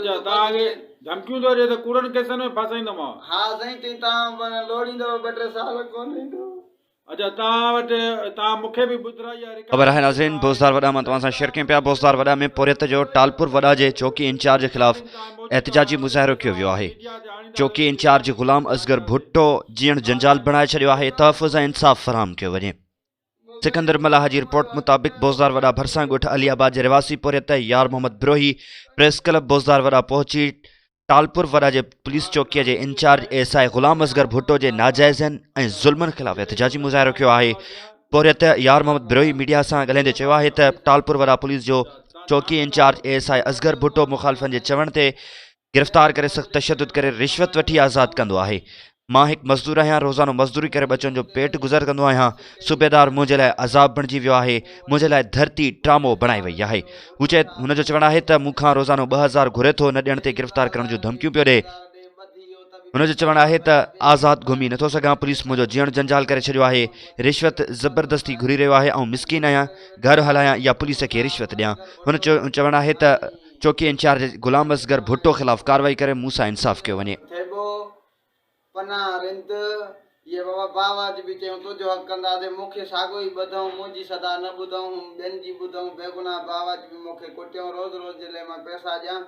اڇا توهان کي ڌمڪيون ٿو ڏي ته ڪوڙن ڪيسن ۾ ڦاسائيندومانو. ها سائين چئين توهان لوڙيندؤ ٻه ٽي سال ڪونه ايندو. اڇا توهان وٽ توهان مون کي به ٻڌرائي اها رڪارڊ خبر آهي ناظرين بوزدار وڏا مان توهان سان شيئر ڪيون پيا بوزدار وڏا ۾ پورهيت جو ٽالپور وڏا جي چوڪي انچارج خلاف احتجاجي مظاهرو ڪيو ويو آهي چوڪي انچارج غلام اصغر ڀٽو جيئڻ جنجال بڻائي ڇڏيو آهي تحفظ ۽ انصاف فراهم ڪيو وڃي سڪندر ملاح جي رپورٽ مطابق بوزدار وڏا ڀرسان ڳوٺ علي آباد جي رهواسي پورهيت يار محمد بروهي پريس ڪلب بوزدار وڏا پهچي ٽالپور وڏا جي پوليس چوڪيء جي incharge S I Ghulam Asghar Bhutto جي ناجائزين ۽ ظلمن خلاف احتجاجي مظاهرو ڪيو آهي. پورهيت يار محمد بروهي ميڊيا سان ڳالهائيندي چيو آهي ته ٽالپور وڏا پوليس جو چوڪي incharge A S I Asghar Bhutto مخالفن جي چوڻ تي گرفتار ڪري سخت تشدد ڪري رشوت وٺي آزاد ڪندو آهي مان هڪ مزدور آهيان، روزانو مزدوري ڪري ٻچن جو پيٽ گذر ڪندو آهيان، صوبيدار منهنجي لاء عذاب بڻجي ويو آهي، منهنجي لاء ڌرتي ٽرامو بڻائي وئي آهي. هو چئي هن جو چوڻ آهي ته مون کان روزانو 2000 گهري ٿو، نه ڏيڻ تي گرفتار ڪرڻ جون ڌمڪيون پيو ڏئي. هن جو چوڻ آهي ته آزاد گهمي نٿو سگهان، پوليس منهنجو جيئڻ جنجال ڪري ڇڏيو آهي، رشوت زبردستي گهري رهيو آهي، آئون مسڪين آهيان، گهر هلايان يا پوليس کي رشوت ڏيان. هن چوڻ آهي ته چوڪي انچارج غلام اصغر ڀٽو خلاف ڪارروائي ڪري مون سان انصاف ڪيو وڃي. ٿيٻو، پناهه رند، اهي بابا باواجبي چيون، تنهنجو حق ڪنداسين، مون کي ساڳيو ئي ٻڌئون، منهنجي صدا نه ٻڌئون، ٻين جي ٻڌئون، بيگناهه باواجبي مون کي ڪٽيئون، روز روز جي لئه مان پئسا ڏيان.